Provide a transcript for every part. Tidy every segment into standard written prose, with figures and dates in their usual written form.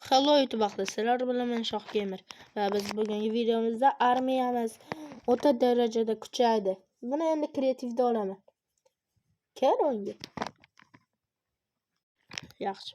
Hello YouTube baxtli, sizlar bilan men Shoh Gamer va biz bugungi videomizda armiyamiz o'ta darajada kuchaydi. Buni endi kreativda olaman. Kel o'yinga. Yaxshi.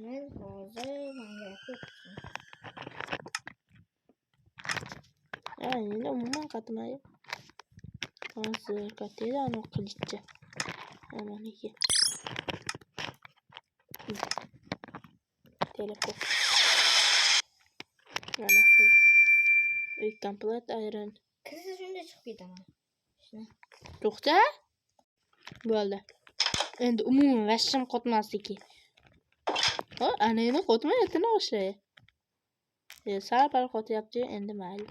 Men hozir Minecraftga o'tdim. Ha, endi umuman qatmaydi. Hozir katta anu qilichcha. Maniki. Teleport. Mana. Uy complete iron. Kirsa shunda chiqib ketaman. Shuni. To'xta. Bo'ldi. Endi umuman vashshim qotmasligi. O, ana endi qotmayapti o'sha. Sal-pal qotyapti, endi mayli.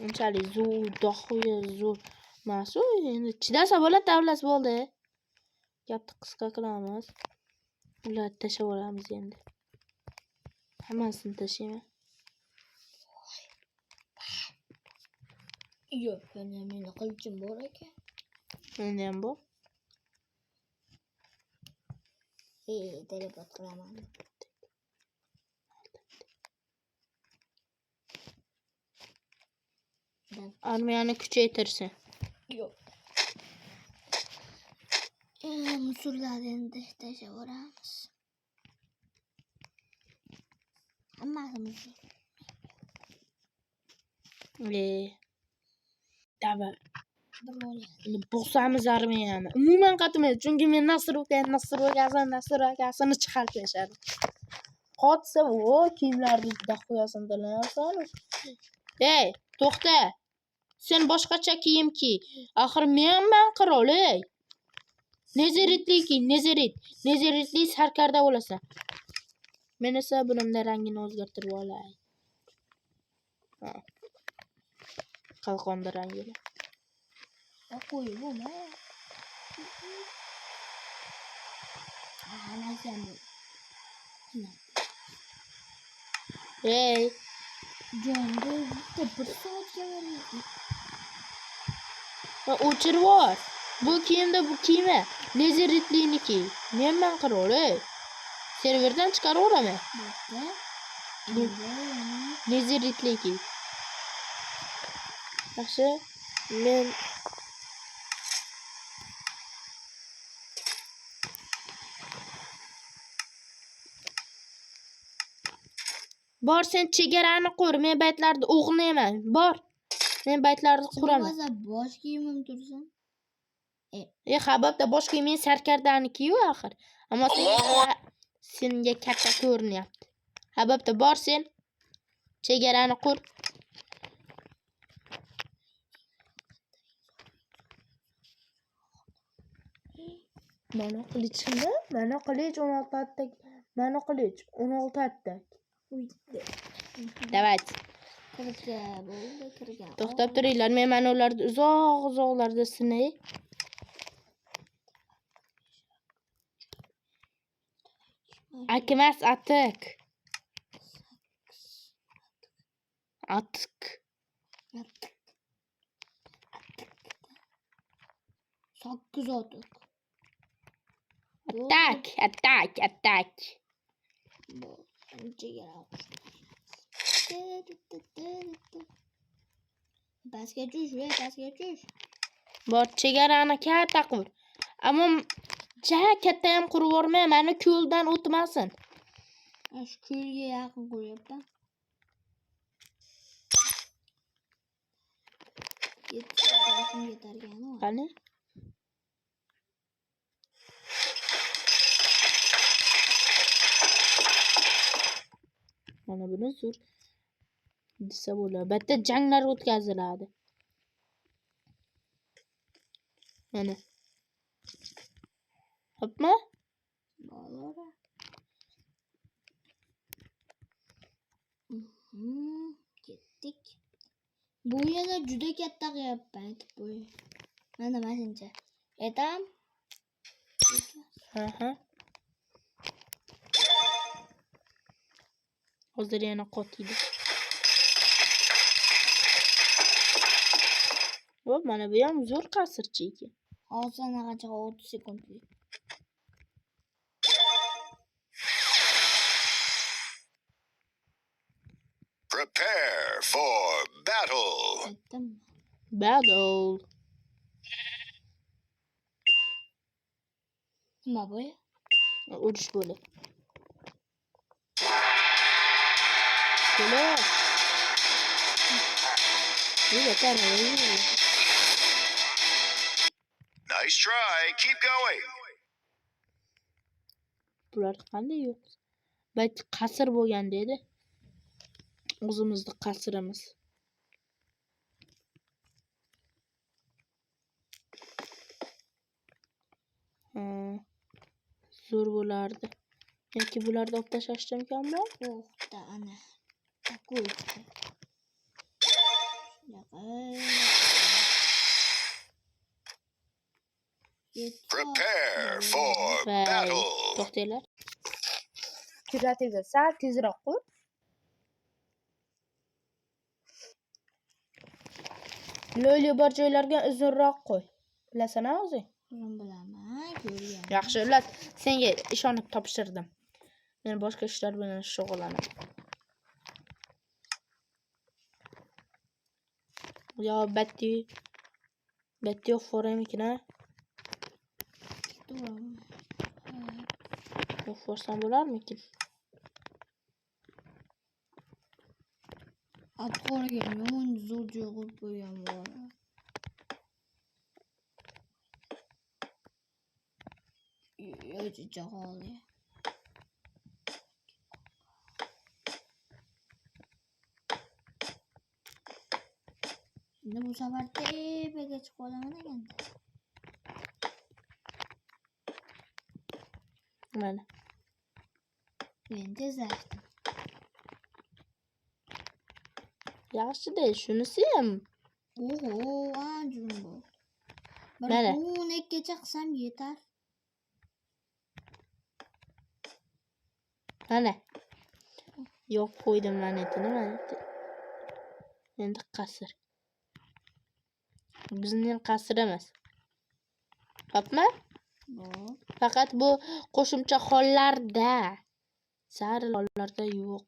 Unchalik zo'r, dohuya zo'r emas u. Endi chidasa bo'ladi, davlas bo'ldi. Gapni qisqa qilamiz. Ularni tashlab olamiz endi. Hammasini tashlayman. Yo'q, yana meni qilichim bor ekan. Endi ham bor. Teleport qilaman. Armiyani kuchaytirsin. Yo'q. Musullarni endi tashlab yuboramiz. Hammasi musul. Давай. Bir bo'ladi. Endi bosamiz armiyani. Umuman qatmaydi, chunki men Nasr akasini chiqarib tashladim. Qotsa, o kiyimlarni daxuyasini bilasan. Ey, to'xta. Sen boshqacha kiyim kiy. Axir menman qirol, ey. Nezeritli kiy, nezerit. Nezeritli sarkarda bo'lasan. Men esa bunimda rangini o'zgartirib olay. Ha. Qalqonni rangini. Qo'y, bu Ana bu. Ey, Jonda bitta bir soatga berildi. O'chirib yubor. Bu kiyimda bu kiyma. Nezeritlini kiy. Menman qirol, ey. Serverdan chiqarib yuboraman. Bo'pti. Endi yana Nezeritli kiy. Yaxshi. Men Bor, sen chegarani qur, men baytlarni o'g'irlayman. Bor. Men baytlarni quraman. Bo'lmasa bosh kiyimim tursin. Ha, bo'pti, bosh kiyiming sarkardani-ku axir. Ammo senga katta ko'rinyapti. Ha, bo'pti, bor sen. Chegarani qur. Mana qilichmi? Mana qilich 16 attak. Mana qilich 16 attak. Давайте. Kirsa bo'ldi, kirgan. To'xtab turinglar, men mana ularni uzoq-uzoqlarda sinay. Akmas atik. Atik. Sakkiz otiq. Atak, atak, atak. Chegara. Pastga tush, ey, pastga tush. Bor, chegarani katta qur. Ammo ja katta ham qurib yuborma, mani ko'ldan o'tmasin. Shu ko'lga yaqin qo'yapman. Qani? Mana buni zo'r desa bo'ladi. Bu yerda janglar o'tkaziladi. Mana. Hopmi? Ketdik. Bu yerda juda katta qilyapman, aytib qo'y. Mana shuncha. Aytam. Ha. Hozir yana qotiydi. Hop, mana bu ham zo'r qasrcha ekan. Hozir anaqacha 30 sekundlik. Prepare for battle. Aytdimmi? Battle. Nima bu? Urush bo'ldi. Kelar. Yeter. Nice try. Keep going. Bular qanday yo'q? Balki qasr bo'lgan dedi. O'zimizni qasrimiz. Ha, zo'r bo'lardi. Yoki bularni olib tashlash imkon bormi? To'xta, ana. Такой. Shunaqa. Prepare for Vay, battle. To'xtanglar. Kreativda sal tezroq qo'y. Lo'li bor joylarga uzunroq qo'y. Bilasan-a o'zing? O'zim bilaman, ko'rgan. Yaxshi, ular senga ishonib topshirdim. Men boshqa ishlar bilan shug'ullanaman. Yo, batti batti yo'q foramikin a? To'g'ri. Yo'q forsam bo'larmikin? Atqorga yomon zo'r joy qo'yib qo'ygan bor. Yo'q, qoldi. Endi bu safar tepaga chiqib olaman ekanda. Mana. Men tezlashdim. Yaxshi-da, shunisi ham. Oho, ancha uzun bo'ldi. Bir Mana. 12gacha qilsam yetar. Mana. Yo'q qo'ydim monetini, mana. Endi qasr. Bizning qasr emas. Topma? Bu. Faqat bu qo'shimcha hollarda. Sari hollarda yo'q.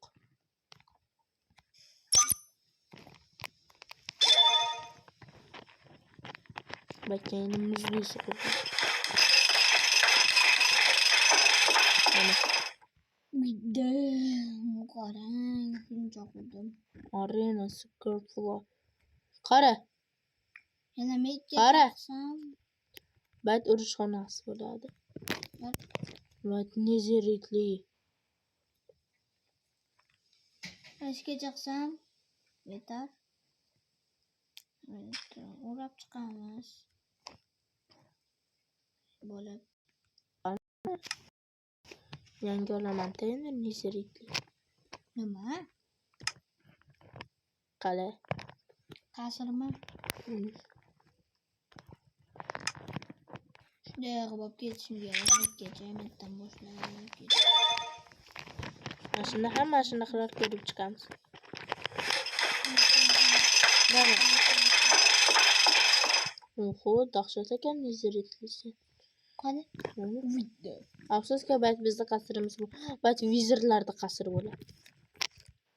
Balki endi muzlisi qo'ydim. Mana. Uyda qarang, shuncha qildim. Arena Scorpio. Qara, Yana mekka Qara. qilsam, Bayt urush xonasi bo'ladi. Bayt nezeritli. 5gacha qilsam yetar. O'rab chiqamiz. Bo'lib. Yangi olaman-da endi nezeritli. Nima? Qalay? Qasrmi? Hmm. Shunday qilib olib ketishim kerak. Mekkacha yerdan boshlab ket. Mana shunda hamma shunaqalar ko'rib chiqamiz. Mana. Oho, dahshat ekan nezeritlisi. Qani? Mana. Uyda. Afsuski, bayt bizni qasrimiz bu. Bayt vizirlarni qasri bo'ladi.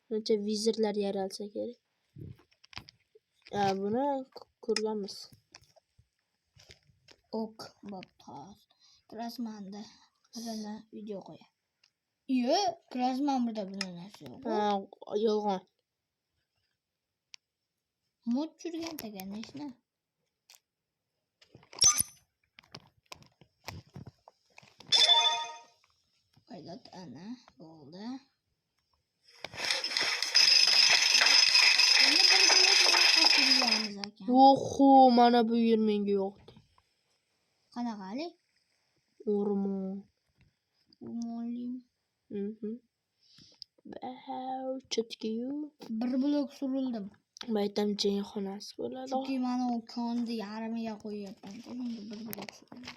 Buncha vizirlar yaralsa kerak. Ha, buni ko'rganmiz. Ok, bo'pti hozir. Kirasmanda qizini video qo'ya. Yo'q, kirasman burada buni narsa yo'q. Ha, yolg'on. Mod tushirgan конечно. Paylat ana bo'ldi. Endi bir blok yana qasrlaymiz ekan. Oho, mana bu yer menga yoqdi. Qanaqalik? O'rmon. O'rmonlimi? Mhm. Vau, chetki-yu. Bir blok surildim. Baytam jang xonasi bo'ladi. Chunki mana u konni yarmiga qo'yyapman. Shunga bir blok surildim.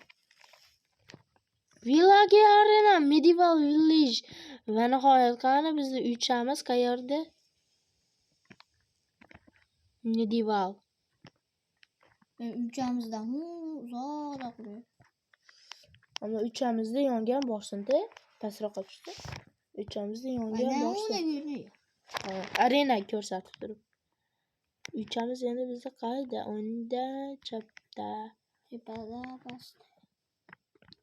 Village Arena, Medieval Village. Va nihoyat qani bizni uychamiz qayerda? Medieval. Men uychamizdan uzoqda quryapman. Ammo uychamizda yongan borsin-da, pastroqqa tushdi. Uychamizda yongan Mana borsin. uni ko'rinayor. Ha, arena ko'rsatib turib. Uychamiz endi bizda qayda? O'ngda, chapda. Tepada, pastda.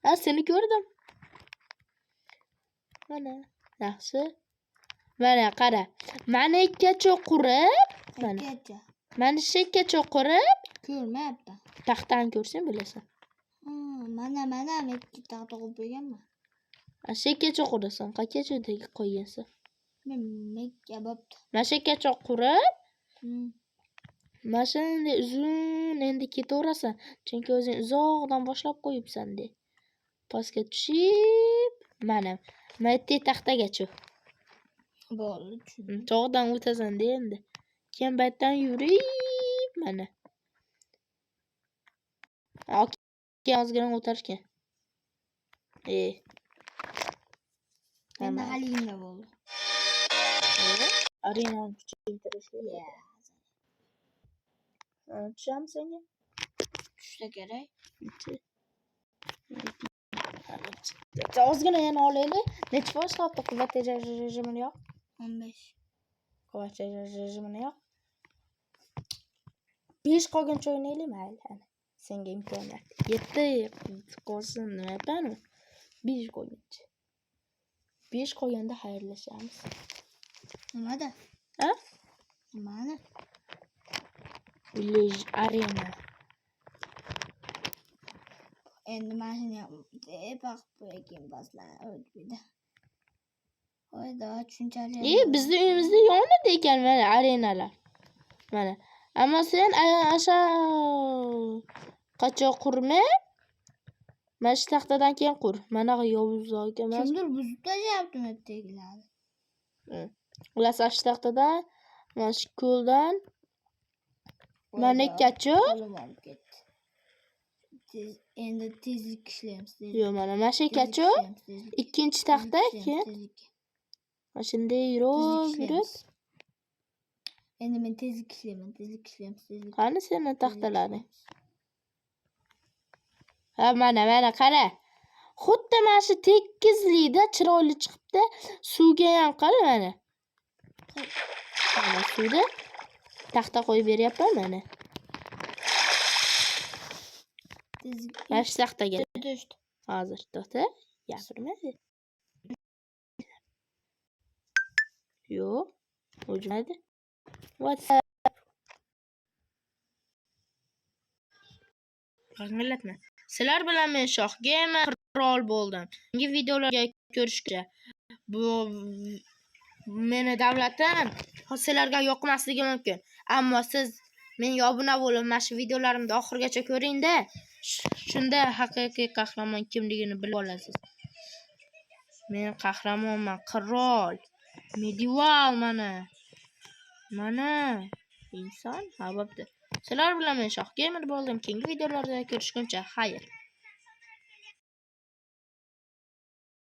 Ha, seni ko'rdim. Mana, yaxshi. Mana qara. Mana ikkacha qurib, mana. Qayergacha? Mana shu ikkacha qurib, Ko'rmayapman. Taxtani ko'rsang bilasan. Ha, mana mana men ikki taxta qo'yib qo'yganman. Shu ikkacha qurasan. Qayergacha qo'ygansan? Men mekka bo'pti. Mana shu ikkacha qurib, mana shunday uzun endi ketaverasan. Chunki o'zing uzoqdan boshlab qo'yibsan de. Pastga tushib, mana mana yerda taxtagacha. Bo'ldi, tushundim. Tog'dan o'tasan-da endi. Keyin bu yerdan yurib, mana. Keyin ozgina o'tarkan. Endi Mana. haligimda bo'ldi. Arenani kuchaytirish kerak. Ya, Ha, tushamiz senga? tushsa kerak. Ozgina yana olaylik. Necha foiz qolibdi? Quvvat tejash rejimini yoq. 15. Quvvat tejash rejimini yoq. 5 qolguncha o'ynaylik, mayli. Ana, senga imkoniyat. 7 qolsin, nima aytaman? 5 qolguncha. 5 qolganda xayrlashamiz. Nimada? Ha? Nimani? Village Arena. Endi mana shuni ham tepa qilib qo'yay, keyin boslanib o'tmaydi. Qo'ydi, tushunchali. Bizni uyimizda yonida ekan mana arenalar. Mana. Ammo sen asha qachon qurma? Mana shu taxtadan keyin qur. Mana yovuz aka emas. Kimdir buzib tashlayapti yerdagilarni. Xullas, shu taxtadan, mana shu ko'ldan mana ikkachi. Qo'lim olib ketdi. Tez, endi tezlik ishlaymiz. Tezlik. Yo'q, mana shu Tezlik ikkachi. ishlaymiz, tezlik. Ikkinchi taxta Tezlik keyin ishlaymiz, tezlik. mana shunday Tezlik yurib yurib. ishlaymiz. Endi men tezlik ishlayman, tezlik ishlaymiz, tezlik. Qani seni Tezlik taxtalaring? ishlaymiz. Ha, mana mana qara. Xuddi mana shu tekizlikda chiroyli chiqibdi. Suvga ham qara mana. Mana suvda taxta qo'yib beryapman mana. Tezlik. Mana shu taxtaga. Tushdi. Hozir to'xta. Gapirma. Yo'q. O'chmadi. WhatsApp. G'ingillatma. Sizlar bilan men Shoh Gamer qirol bo'ldim. Yangi videolarga ko'rishguncha. Bu meni davlatim sizlarga yoqmasligi mumkin. Ammo siz menga obuna bo'lib, mana shu videolarimni oxirigacha ko'ringda. Shunda haqiqiy qahramon kimligini bilib olasiz. Men qahramonman, qirol. Medieval mana. Mana inson, ha bo'pti. Sizlar bilan men Shoh Gamer bo'ldim. Keyingi videolarda ko'rishguncha xayr.